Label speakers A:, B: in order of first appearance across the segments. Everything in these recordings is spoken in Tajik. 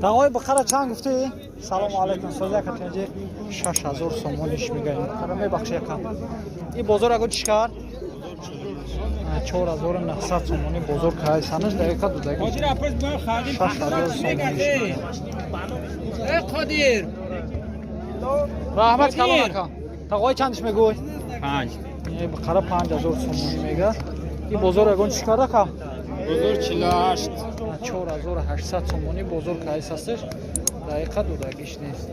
A: Тағои, бухара чанд гуфтӣ? Салому алайкум, сози ака, тинҷи? 6000 сомониш мега. Бухара, мебахши, яка. И бозор аго чӣ кард? 4900 сомонӣ бозор кард. Санаш дақиқа дудаги. 6000 сомониш.
B: Қодир.
A: Раҳмат калон, ака. Тағои, чандиш мегӯй?
B: Панҷ.
A: Бухара 5000 сомонӣ мега. И бозор ягон чӣ кард, ака?
B: Бозор 48.
A: 4800 сомонӣ бозор кайс ҳастеш, дақиқа додагиш нест.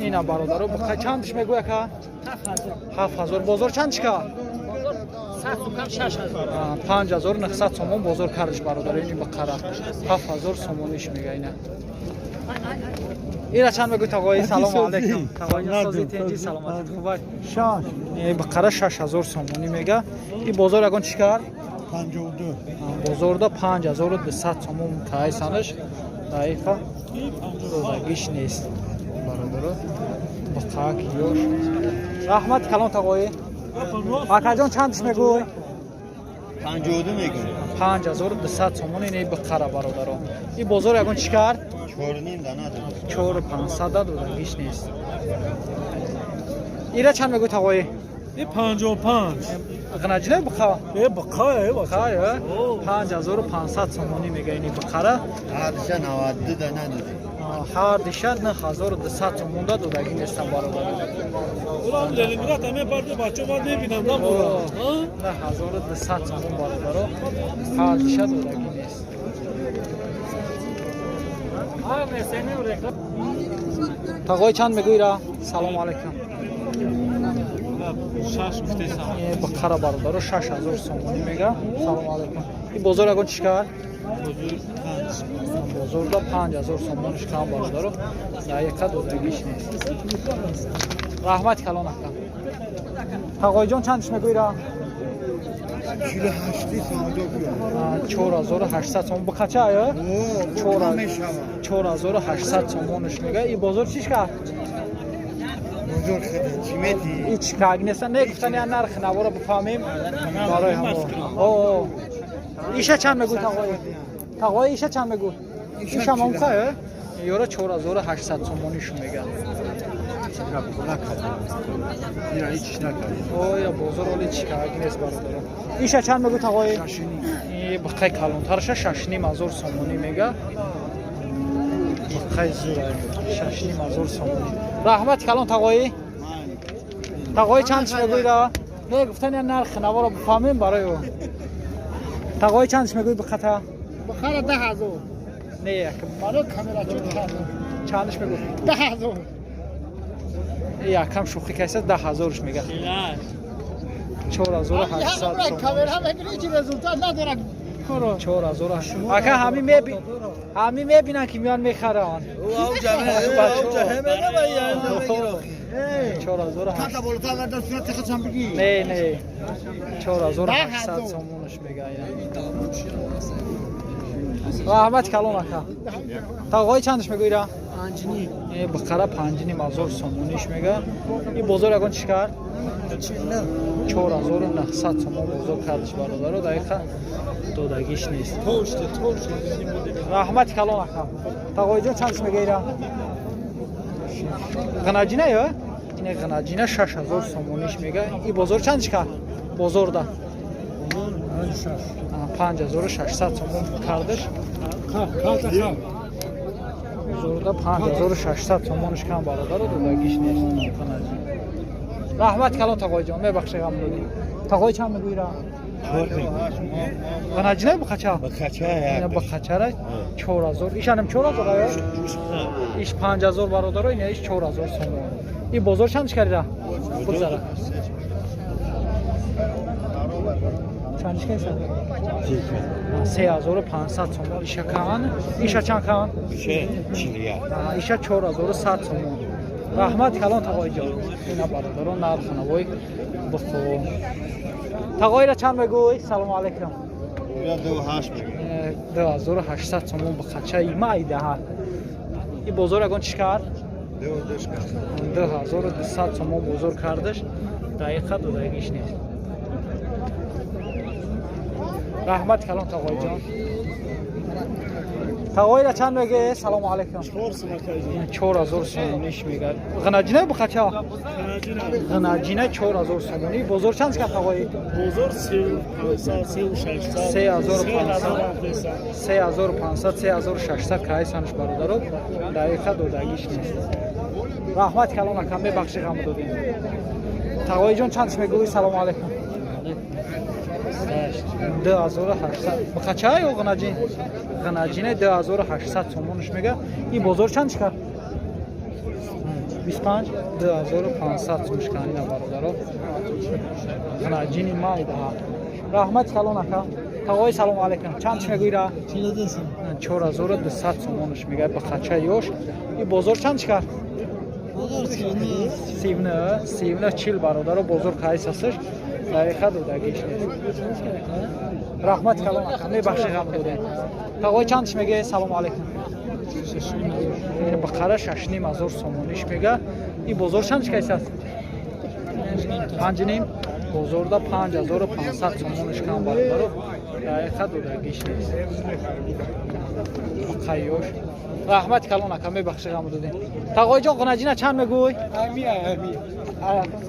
A: Ина, бародаро, буқа чандиш мегӯй, ака? 7000. Бозор чандиш ка? 5900 сомон бозор кардиш, бародаро. Ини бақара 7000 сомониш мега. Ина, ира чанд мегӯй, тағои? Салому алайкум, тағои, сози, тинҷи, саломатит хубай?
C: Шаш.
A: Бақара 6000 сомонӣ мега. И бозор ягон чӣ кард?
C: 52.
A: Бозорда 5200 сомон кайсанаш, дақиқа додагиш нест, бародаро. Бақак ёш. Раҳмати калон, тағоӣ. Акаҷон, чандиш мегӯй?
C: 52 мегӯм.
A: 5200 сомон ини бақара, бародаро. И бозор ягон чӣ кард?
C: Чорним да надод.
A: Чору пансада додагиш нест. Ира чанд мегӯй, тағоӣ?
D: И 55.
A: Ғнаҷина, буқа?
D: Э, бақай, э.
A: Буқа 5500 сомонӣ мега ини бақара.
C: Ҳардиша 92 да надод.
A: Ҳар диша 9200 сомонда додагӣ нестам, бародаро.
D: Улам Ленинград ҳаме барди, бачо, ман мебинам, намора.
A: 9200 сомон, бародаро, ҳар диша додагӣ нест. Тағои, чанд мегӯира? Салому алайкум.
D: Шаш гуфтесам.
A: Бақара, бародаро, 6000 сомонӣ мега. Салому алайкум. И бозор ягон чӣ кард? Бозорда 5000 сомониш кам, бародаро, дақиқа додагиш нест. Раҳмати калон, ака. Тағоиҷон, чандиш мегӯира?
C: 48 савдо кун.
A: 4800 сомон бақача ая?
C: Мешава.
A: 4800 сомониш мега. И бозор чиш кард?
C: Бозор хида чӣ мети?
A: Ҳеч как неста. Не, гуфтани я нархи наворо бифаҳмем барои ҳамо. О, иша чанд мегӯй, тағои? Тағои, иша чанд мегӯй? Иша мамка э? Ёра 4800 сомонишу мега.
C: Ира ҳеч накард.
A: Оя, бозор оли чӣ как нест, бародаро. Иша чанд мегӯй, тағои? Бақай калонтарша 6500 сомонӣ мега. Бақай зура, 6500 сомонӣ. Раҳмати калон, тағоӣ. Тағои, чандиш мегӯйра? Не, гуфтани я нархи наворо бифаҳмем барои ӯ. Тағои, чандиш мегӯй бақата?
B: Бухара 10,000.
A: Не, як.
B: Барои камерачо
A: Чандиш мегӯй?
B: 10,000.
A: Якам шӯхӣ кайса, 10 ҳазорш мега. 4800.
B: Камера мегирӣ, ҳеҷ результат надорад.
A: 4000, ака. Ҳами меби, ҳами мебинан, ки меян, мехаранд. 4800.
C: Та болотар дар сурати худшам бигӣ.
A: Не, не, 4800 сомонаш мега. Раҳмати калон, ака. Тағои, чандаш мегӯира? Бақара 5500 сомониш мега. И бозор ягон чӣ кард? 4900 сомон бозор кардиш, бародаро, дақиқа додагиш нест. Раҳмати калон, ака. Тағоиҷон, чандаш мега ира? Ғнаҷина ё ине ғнаҷина 6000 сомониш мега. И бозор чандаш кард? Бозорда 5600 сомон кардаш. Бозорда 5600 сомониш кам, бародаро, додагиш нест. Раҳмат калон, тағоиҷон, мебахши, ғам додӣ. Тағои, чанд мегӯира? Ғнаҷина, бухача? Ина бухачара 4000, ишанам 4000 ая, иш 5000, бародаро, ина иш 4000 сомон. И бозор чанд кардира? Бигзара. Чанд кайса? 3500 сомон иша кан. Иша чанд кан? Иша 4100 сомон. Раҳмат калон, тағоиҷон. Ина, бародаро, нарху навои бухо. Тағоира чанд мегӯй? Салому алайкум. 2800 сомон бухачаи майдаҳа. И бозор ягон чӣ кард? 2200 сомон бозор кардаш, дақиқа додагиш нест. Раҳмат калон, тағоиҷон. Тағоира чанд меге? Салому алайкум. 4000 сомониш мега. Ғинаҷина бухача? Ғинаҷина 4000 сомонӣ. Бозор чанд ка, тағои?
D: Бозор 3500, 3600.
A: 3500, 3500, 3600 кайсанш, бародаро, дақиқа додагиш нест. Раҳмат калон, акам, мебахши, ғам додем. Тағоиҷон, чанд мегӯӣ? Салому алайкум. 2800 бухача ё ғинаҷин? Ғинаҷине 2800 сомониш мега. Ин бозор чанд шикар? 25, 2500 сом шикар ина, бародаро. Ғинаҷини майдаҳа. Раҳмат калон, ака. Тағои, салому алайкум. Чанд мегӯӣ ра? 4200 сомониш мега бухача ёш. Ин бозор чанд шикар? 39, 39, 40, бародаро, бозор кайс ҳасташ, дақиқа додагиш нест. Раҳмат калон, ака, мебахши, ғам додем. Тағои, чандш меге? Салому алайкум. Бақара 6500 сомониш мега. Ин бозор чандш кайс аст? 5,5. Бозорда 5500 сомониш кам, бародаро, дақиқа додагиш нест. Қайёш. Раҳмат калон, ака, мебахши, ғам додем. Тағоиҷон, ғинаҷина чанд мегӯй?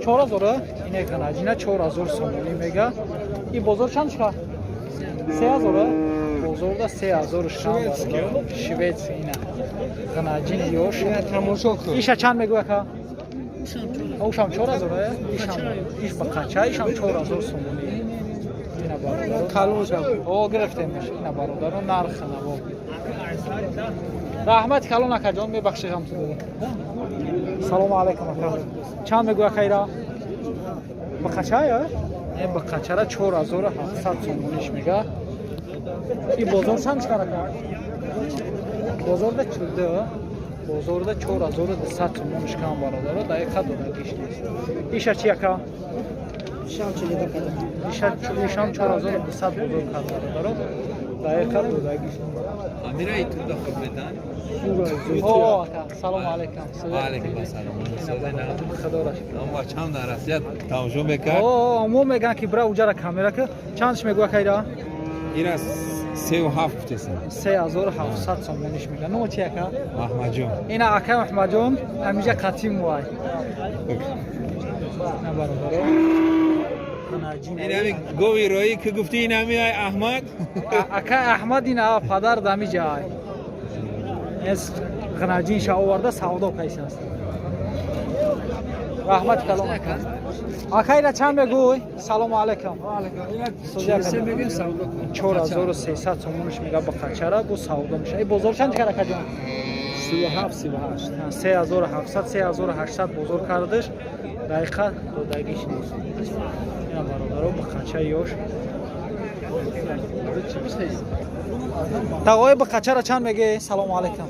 A: 4000. Ине ғинаҷина 4000 сомонӣ мега. Ин бозор чанд шуд? 3000. Бозорда 3000 шам. Швец ина ғинаҷини ёш.
C: Тамошо кун.
A: Иша чанд мегӯй, ака? Ушам 4000. Ишам иш ба қача, ишам 4000 сомонӣ ина, бародаро.
C: Калон шав.
A: О, гирифтемш ина, бародаро, нарх наво. Раҳмати калон, акаҷон, мебахши, ғам ту додем. Салому алайкум, ака. Чанд мегӯй, акайра? Ба қачая? Э, ба қачара 4700 сомониш мега. И бозор чанд шикар, ака? Бозорда 42, бозорда 4200 сомониш кам, бародаро, дақиқа додагиш нест. Иша чи, ака? Иша, ишам 4200 бозор кард, бародаро, дақиқа додагиш нест.
E: Амира итуда худ медан.
A: О, ака, салому алайкум.
E: Ва алайкум ассалом. Созай на.
A: Худо шукр.
E: Ам бачам дар Россия тамошо мекард.
A: О, мо меган ки бра уҷара камера ки. Чандш мегӯ, акайра?
E: Ира 3,7 гуфтесам.
A: 3700 сомониш мега. Номо чи, ака?
E: Аҳмадҷон.
A: Ина ака Аҳмадҷон, ҳамиҷа қатим вай. На, бародаро.
E: Ин ҳами гови роӣ ки гуфтӣ, ин ҳами ай Аҳмад?
A: Ака Аҳмад ина падар дамиҷа ай. Эс ғинаҷин ша оварда савдо кайсаст. Раҳмат калом, ака. Акайра чанд мегӯй? Салому алайкум. 4300 сомониш мега ба қачара, бу савдо меша. И бозор чанд кар, акаҷон?
D: 37, 38.
A: 3700, 3800 бозор кардаш, дақиқа додагиш нест. Ина, бародаро, ба қача ёш. Тағои, ба қачара чанд меге? Салому алайкум.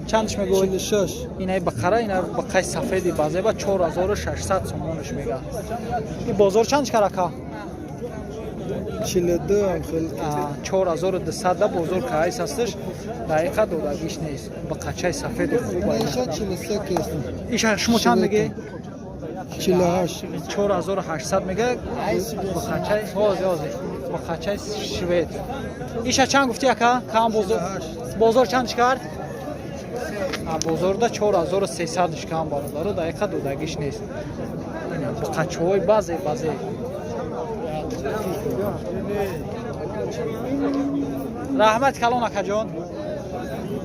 A: Чандш мегӯй?
C: 46.
A: Инаи бақара, ина бақаи сафеди базеба 4600 сомониш мега. И бозор чанд кар, ака?
C: 42 ам хеле.
A: 4200 да бозор кайс ҳасташ, дақиқа додагиш нест. Ба қачаи сафеди хуб.
C: Иша 43 кест.
A: Иша шумо чанд меге?
C: 48.
A: 4800 мега ба қачаи, ҳозир, ҳозир, ба қачаи швед. Иша чанд гуфти, ака? Кам бозор, бозор чанд кард? Бозорда 4300 кам, бародаро, дақиқа додагиш нест. Ба қачаҳои баъзе баъзе. Раҳмат калон, акаҷон.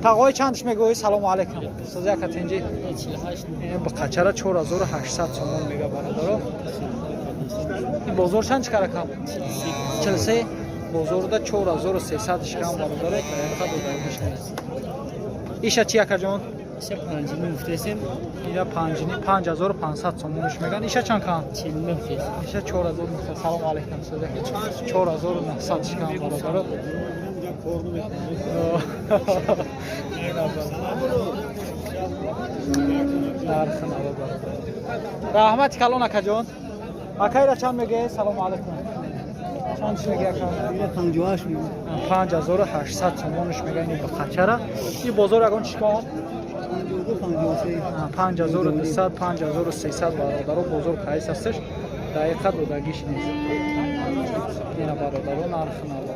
A: Тағои, чандш мегӯӣ? Салому алайкум. Сози, ака, тинҷи? Ба қачара 4800 сомон мега, бародаро. Ин бозор чанд чикар, акам? 43. Бозорда 4300 шикам, бародаро, дақиқа додагиш нест. Иша чи, акаҷон?
F: Иша 5,5 гуфтесем.
A: Ира 5,5, 5500 сомониш меган. Иша чанд кан?
F: 49 гуфтесем.
A: Иша 4900. Салому алайкум, сози. 4900 шикам, бародаро. Нархи наво, бародар. Раҳмати калон, акаҷон. Акайра чанд меге? Салому алайкум. Чанд чӣ меге, ака?
C: 58 мегӯ.
A: 5800 сомониш мега ини ба қачара. И бозор ягон чӣ кор?
C: 52, 53.
A: 5200, 5300, бародаро, бозор кайс ҳасташ, дақиқа додагиш нест. Ина, бародаро, нархи наво.